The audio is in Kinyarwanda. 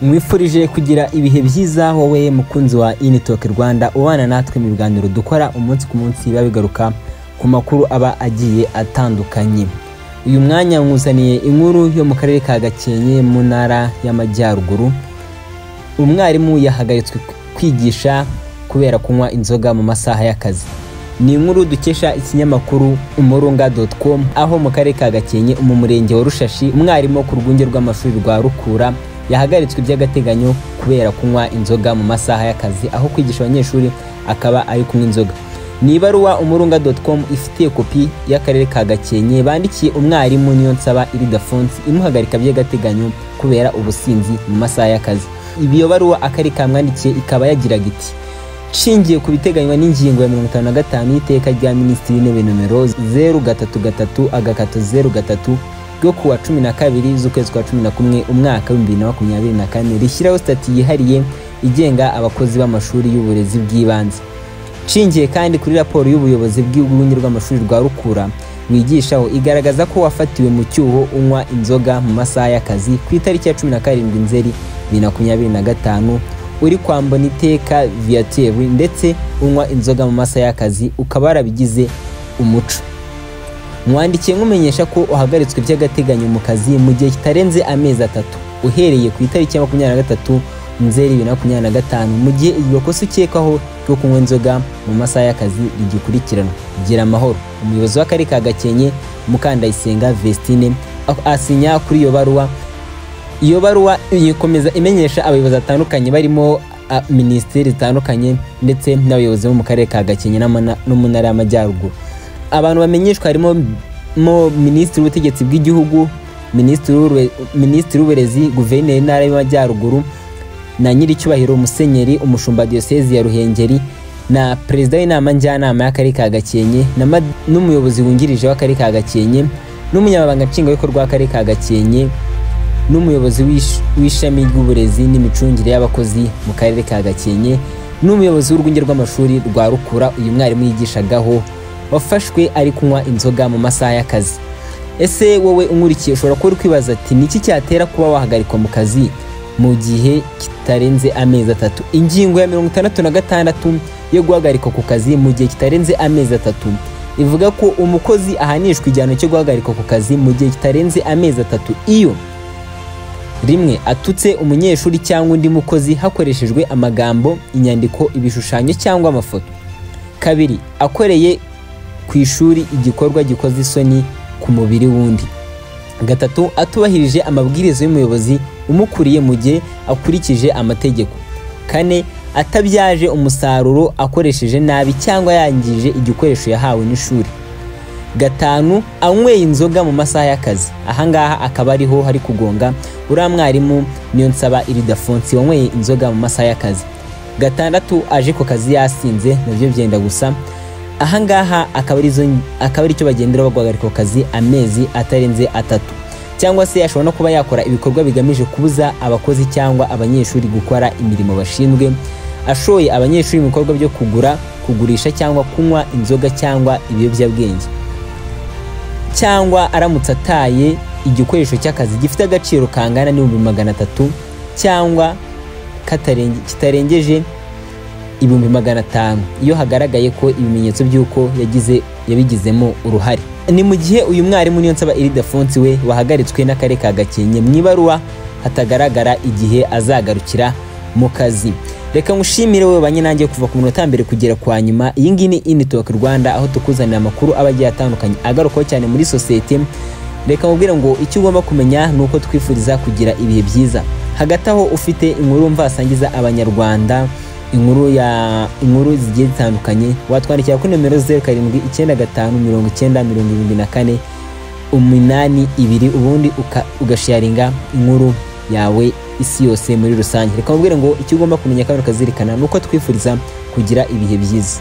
Mwifurije kugira ibihe byiza wowe mukunzi wa Initoke Rwanda, ubana natwe mu biganiro dukora umunsi ku munsi biba bigaruka ku makuru aba agiye atandukanye. Uyu mwanya mwuzaniye inkuru yo mu karere ka Gakenke mu ntara y'Amajyaruguru. Umwarimu yahagaritswe kwigisha kubera kunywa inzoga mu masaha y'akazi. Ni inkuru dukesha ikinyamakuru umurunga.com, aho mu karere ka Gakenke mu murenge wa Rushashi umwarimu ku rwunge rw'amashuri rwa Rukura yahagaritswe by'agateganyo kubera kunywa inzoga mu masaha y'akazi, aho kwigisha abanyeshuri akaba ari kunywa inzoga. Ni ibaruwa umurunga.com ifitiye kopi y'akarere ka Gakenke bandikiye umwarimu Niyonsaba Ildephonse imuhagarika by'agateganyo kubera ubusinzi mu masaha y'akazi. Iyo baruwa akarere kamwandikiye ikaba yagiraga iti: nshingiye ku biteganywa n'ingingo ya 55 y'iteka rya Minisitiri w'Intebe nomero 033 agakato 03 ryo kuwa 12 z'ukwezi kwa 11 umwaka wa 2024 rishyiraho sitati yihariye igenga abakozi b'amashuri y'uburezi bw'ibanze. Nshingiye kandi kuri raporo y'ubuyobozi bw'urwunge rw'amashuri rwa Rukura wigishaho igaragaza ko wafatiwe mu cyuho unywa inzoga mu masaha y'akazi ku itariki ya 17 Nzeri 2025 uri kwa Mboniteka Viateur, ndetse unywa inzoga mu masaha y'akazi ukaba warabigize umuco. Mwandikiye nkumenyesha ko uhagaritswe by'agateganyo mu kazi mu gihe kitarenze amezi 3 uhereye ku itariki ya 23 Nzeri 2025, mu gihe iryo kosa ukekwaho ryo kunywa inzoga mu masaha y'akazi rigikurikiranwa. Gira amahoro. Umuyobozi w'akarere ka Gakenke Mukandayisenga Vestine asinya kuri iyo baruwa. Iyo baruwa ikomeza imenyesha abayobozi batandukanye barimo minisiteri zitandukanye ndetse n'abayobozi bo mu karere ka Gakenke no mu ntara y'Amajyaruguru. Abantu bamenyeshwa harimo Minisitiri w'Ubutegetsi bw'Igihugu, Minisitiri w'Uburezi, Guverineri w'Intara y'Amajyaruguru na Nyiricyubahiro Musenyeri Umushumba Diyosezi ya Ruhengeri na Perezida w'Inama Njyanama y'Akarere ka Gakenke n'umuyobozi wungirije w'Akarere ka Gakenke n'Umunyamabanga Nshingwabikorwa w'Akarere ka Gakenke n'umuyobozi w'ishami ry'uburezi n'imicungire y'abakozi mu karere ka Gakenke n'umuyobozi w'urwunge rw'amashuri rwa Rukura uyu mwarimu yigishagaho wafashwe ari kunywa inzoga mu masaha y'akazi. Ese wowe unkurikiye ushobora kuba uri kwibaza ati niki cyatera kuba wahagarikwa mu kazi mu gihe kitarenze amezi 3? Ingingo ya 66 yo guhagarikwa ku kazi mu gihe kitarenze amezi 3 ivuga ko umukozi ahanishwa igihano cyo guhagarikwa ku kazi mu gihe kitarenze amezi 3 iyo rimwe atutse umunyeshuri cyangwa undi mukozi hakoreshejwe amagambo, inyandiko, ibishushanyo cyangwa amafoto. Kabiri, akoreye ku ishuri igikorwa gikoze isoni ku mubiri w'undi. Gatatu, atubahirije amabwiriza y'umuyobozi umukuriye mu gihe akurikije amategeko. Kane, atabyaje umusaruro akoresheje nabi cyangwa yangije igikoresho yahawe n'ishuri. Gatanu, anyweye inzoga mu masaha y'akazi. Ahangaha akaba ariho hari kugonga uriya mwarimu Niyonsaba Ildephonse wanyweye inzoga mu masaha y'akazi. Gatandatu, aje ku kazi yasinze, nabyo byenda gusa. Ahangaha akaba ari cyo bagendera baguhagarika ku kazi amezi atarenze 3, cyangwa se ashobora no kuba yakora ibikorwa bigamije kubuza abakozi cyangwa abanyeshuri gukora imirimo bashinzwe, ashoye abanyeshuri mu bikorwa byo kugura, kugurisha cyangwa kunywa inzoga cyangwa ibiyobyabwenge, cyangwa aramutse ataye igikoresho cy'akazi gifite agaciro kangana n'300,000 cyangwa kitarengeje 500,000 iyo hagaragaye ko ibimenyetso by'uko yabigizemo uruhare. Ni mu gihe uyu mwarimu Niyonsaba Ildephonse we wahagaritswe n'akarere ka Gakenke mu ibaruwa hatagaragara igihe azagarukira mu kazi. Reka ngushimire wowe banye nanjye kuva ku munota mbere kugera kwa nyuma. Iyi ngiyi ni Initoke Rwanda, aho tukuzanira amakuru aba agiye atandukanye agarukaho cyane muri sosiyete. Reka mubwire ngo icyo ugomba kumenya ni uko twifuriza kugira ibihe byiza. Hagati aho ufite inkuru mvasangiza abanyarwanda, inkuru zigiye zitandukanye, watwandikira kuri nomero 0795 90 74 82, ubundi ugasharinga inkuru yawe isi yose muri rusange. Reka mubwire ngo icyo ugomba kumenya kandi ukazirikana ni uko twifuriza kugira ibihe byiza.